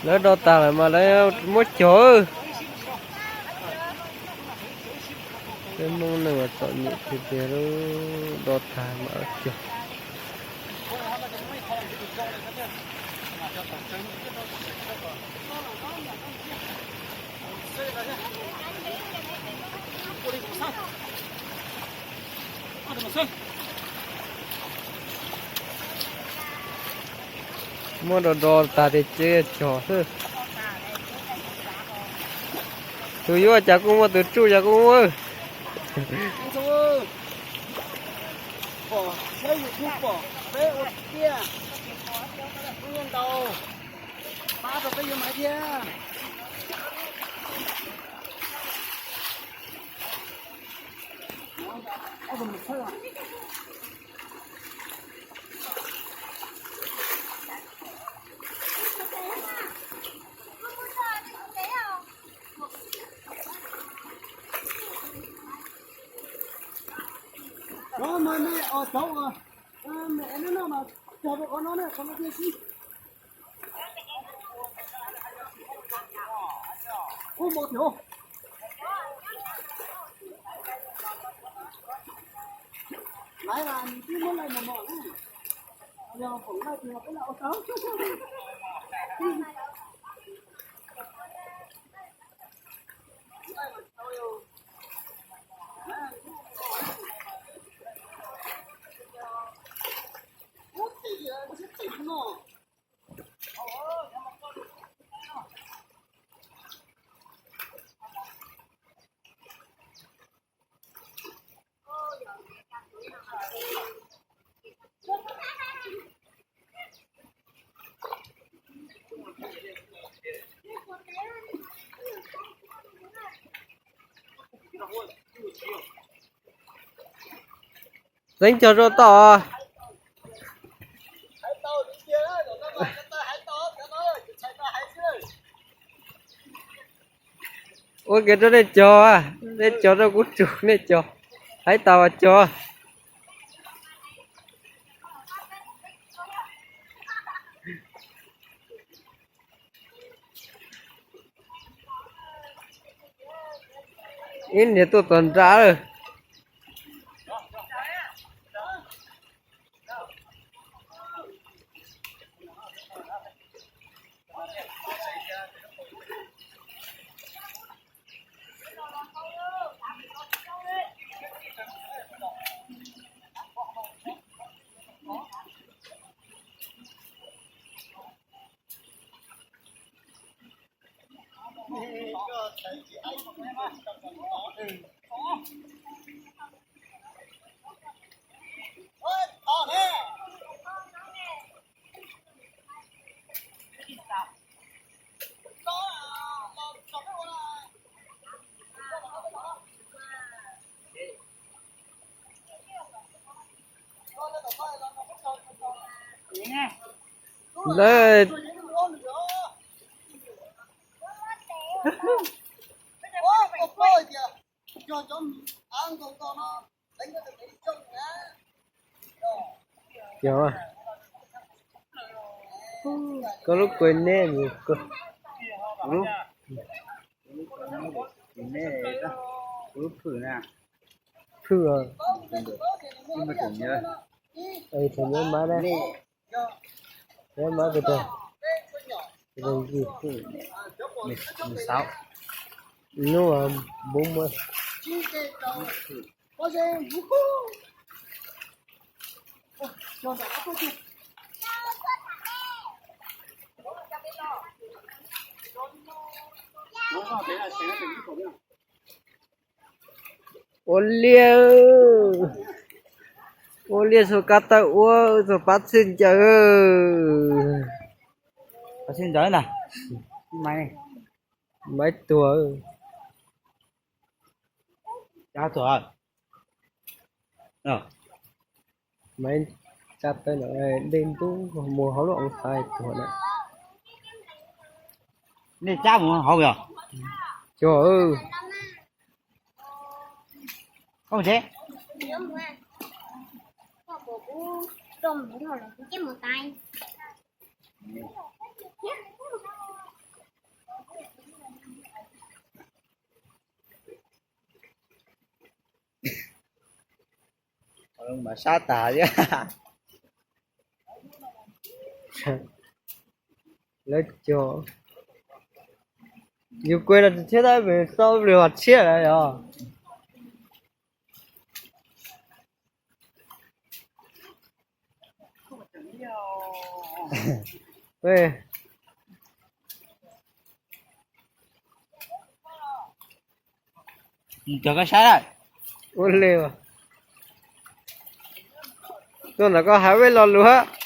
Lawv do tag lawm mas lawv muab cog. Peb Hmoob neej txom nyem tiag tiag, do tag mas cog. Muab do do tag tiag ces cog xwb. Tus yuav cas kuj muaj, tus tsuj cas kuj muaj. Pom saib YouTube pom peb ua tiag, ua ntau, pab rau peb yuav maiv thiab. Cov mas nej os, cov uas me no mas cog rau qhov no ne, qhov no thiaj sib. Ub, npau tiag. Laiv mas nws twb muab laij mos mos na. Yog foom laij tiag peb lam ua tau. Teev cog rau toj. Ua kev rau nej cog, nej cog rau kuv tsum nej cog. Hais tas mas cog. Ib niag tuaj tom nram lawm. Lawv, yog koj lub kua neb, lub, lub phwm na, phwm, tseem nyob mab na, nyob mab kawg tag, mười sáu, lub bốn mươi. Ua liaj, ua liaj txhua kab taw ua txhua pab txhij ncaws. Pab txhij ncaws na, maiv tuag. Maiv tsa taw no, dej ntub mus hauv lub oo xav tuag na. Nej cab mus hauv yog? Cog. Koj mus tsev. Koj mus kuv rau mus no los kuv ceb mus tais. Sab tas thiab. Lawv cog, yus kuj no tsis thiab tab sis tau lwm hom tshiab lawm yog. Cog koj saib na. Ua li, tuaj ntawm koj hais ua lo lus.